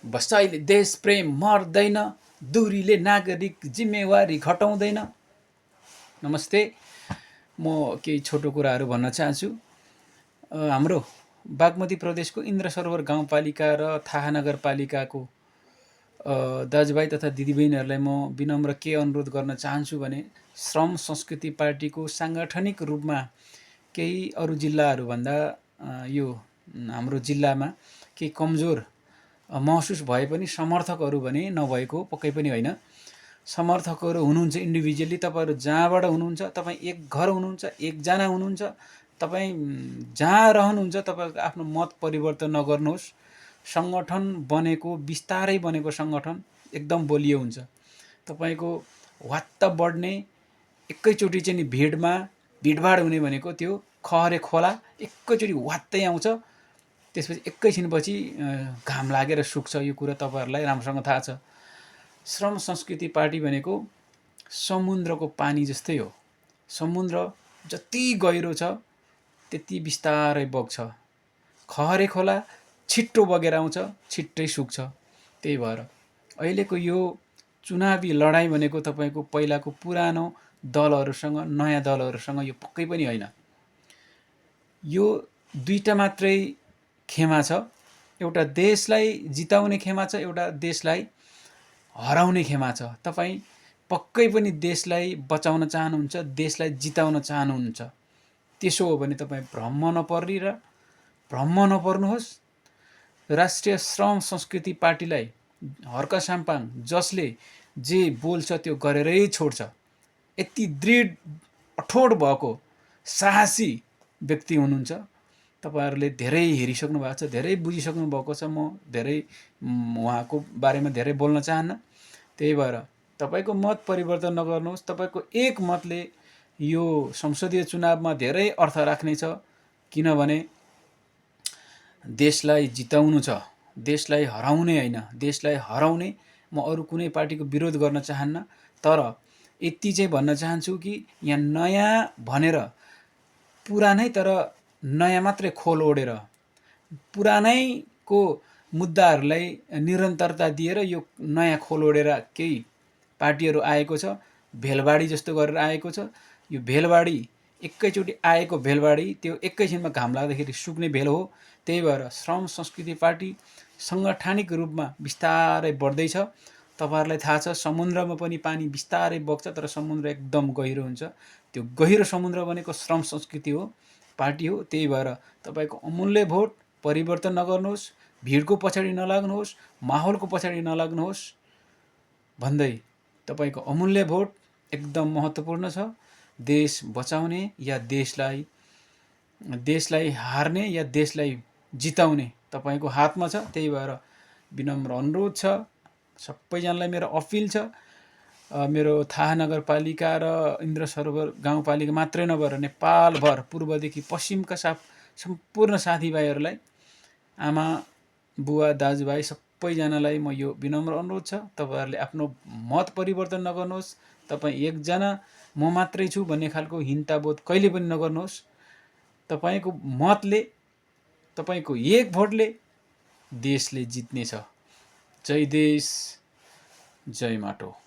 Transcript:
बसाइले देश प्रेम मर्दैन, दूरीले नागरिक जिम्मेवारी घटाउँदैन। नमस्ते, म केही छोटो कुराहरू भन्न चाहन्छु। हाम्रो बागमती प्रदेशको इन्द्र सरोवर गाउँपालिका र थाहा नगरपालिकाको दाजुभाइ तथा दिदीबहिनीहरूलाई म विनम्र के अनुरोध गर्न चाहन्छु भने श्रम संस्कृति पार्टीको साङ्गठनिक रूपमा केही अरू जिल्लाहरूभन्दा यो हाम्रो जिल्लामा केही कमजोर महसुस भए पनि समर्थकहरू भने नभएको पक्कै पनि होइन। समर्थकहरू हुनुहुन्छ इन्डिभिजुअली, तपाईँहरू जहाँबाट हुनुहुन्छ, तपाईँ एक घर हुनुहुन्छ, एकजना हुनुहुन्छ, तपाईँ जहाँ रहनुहुन्छ तपाईँको आफ्नो मत परिवर्तन नगर्नुहोस्। सङ्गठन बनेको बिस्तारै बनेको सङ्गठन एकदम बलियो हुन्छ। तपाईँको वात्त बढ्ने एकैचोटि चाहिँ नि भिडभाड हुने भनेको त्यो खहरे खोला एकैचोटि वात्तै आउँछ, त्यसपछि एकैछिनपछि घाम लागेर सुक्छ। यो कुरा तपाईँहरूलाई राम्रोसँग थाहा छ। श्रम संस्कृति पार्टी भनेको समुद्रको पानी जस्तै हो। समुद्र जति गहिरो छ त्यति बिस्तारै बग्छ। खहरे खोला छिट्टो बगेर आउँछ, छिट्टै सुक्छ। त्यही भएर अहिलेको यो चुनावी लडाइँ भनेको तपाईँको पहिलाको पुरानो दलहरूसँग नयाँ दलहरूसँग यो पक्कै पनि होइन। यो दुईटा मात्रै खेमा छ। एउटा देशलाई जिताउने खेमा छ, एउटा देशलाई हराउने खेमा छ। तपाईँ पक्कै पनि देशलाई बचाउन चाहनुहुन्छ, देशलाई जिताउन चाहनुहुन्छ। त्यसो हो भने तपाईँ भ्रम नपर्नुहोस्। राष्ट्रिय श्रम संस्कृति पार्टीलाई हर्क साम्पाङ जसले जे बोल्छ त्यो गरेरै छोड्छ, यति दृढ अठोट भएको साहसी व्यक्ति हुनुहुन्छ। तपाईहरुले धेरै हेरिसक्नु भएको छ, धेरै बुझिसक्नु भएको छ। म धेरै उहाँको बारेमा धेरै बोल्न चाहन्न। त्यही भएर तपाईको मत परिवर्तन नगर्नुहोस्। तपाईको एक मतले यो संसदीय चुनावमा धेरै अर्थ राख्नेछ। किनभने देशलाई जिताउनु छ, देशलाई हराउने होइन। देशलाई हराउने म अरू कुनै पार्टीको विरोध गर्न चाहन्न। तर यति चाहिँ भन्न चाहन्छु कि यहाँ नयाँ भनेर पुरानै तर नयाँ मात्रै खोल ओढेर पुरानैको मुद्दाहरूलाई निरन्तरता दिएर यो नयाँ खोल ओढेर केही पार्टीहरू आएको छ। भेलबाडी जस्तो गरेर आएको छ। यो भेलबाडी एकैचोटि आएको भेलबाडी त्यो एकैछिनमा घाम लाग्दाखेरि सुक्ने भेल हो। त्यही भएर श्रम संस्कृति पार्टी सङ्गठनिक रूपमा बिस्तारै बढ्दैछ। तपाईहरुलाई थाहा छ समुद्रमा पनि पानी बिस्तारै बग्छ, तर समुद्र एकदम गहिरो हुन्छ। त्यो गहिरो समुद्र भनेको श्रम संस्कृति हो, पार्टी हो। त्यही भएर तपाईको अमूल्य भोट परिवर्तन नगर्नुहोस्, भिडको पछाडि नलाग्नुहोस्, माहौलको पछाडि नलाग्नुहोस् भन्दै तपाईको अमूल्य भोट एकदम महत्त्वपूर्ण छ। देश बचाउने या देशलाई हार्ने या देशलाई जिताउने तपाईको हातमा छ। त्यही भएर विनम्र अनुरोध छ, सबैजनालाई मेरो अपिल छ। मेरो थाहा नगरपालिका र इन्द्र सरोवर गाउँपालिका मात्रै नभएर नेपालभर पूर्वदेखि पश्चिमका सम्पूर्ण साथीभाइहरूलाई, आमा बुवा दाजुभाइ सबैजनालाई म यो विनम्र अनुरोध छ, तपाईहरुले आफ्नो मत परिवर्तन नगर्नुहोस्। तपाईँ एकजना म मात्रै छु भन्ने खालको हिंताबोध कहिले पनि नगर्नुहोस्। तपाईको मतले, तपाईको एक भोटले देशले जित्नेछ। जय देश, जय माटो।